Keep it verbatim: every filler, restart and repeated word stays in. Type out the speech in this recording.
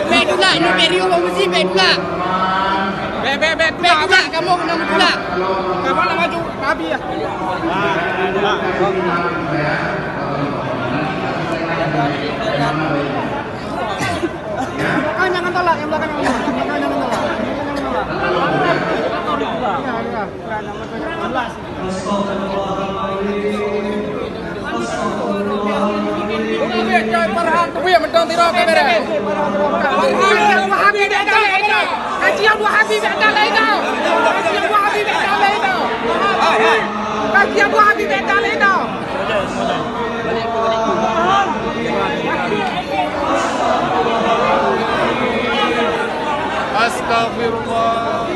Bèk tulak, nyoe bèk riôh bak meuseujid, bèk tulak. Bèk, bèk, bèk tulak, bèk tulak, kamoe keuneuk tulak. Kamoe na maju, Abi. Belakang jangan tolak, yang belakang jangan tolak. Yang belakang jangan tolak. Yang belakang jangan tolak. Ya, ya. Farhan, Wahabi bèk talé inoe. Kaji Abdul Wahabi bèk talé inoe. Kaji Abdul Wahabi bèk talé inoe. Kaji Abdul Wahabi bèk talé inoe. Astagfirullah.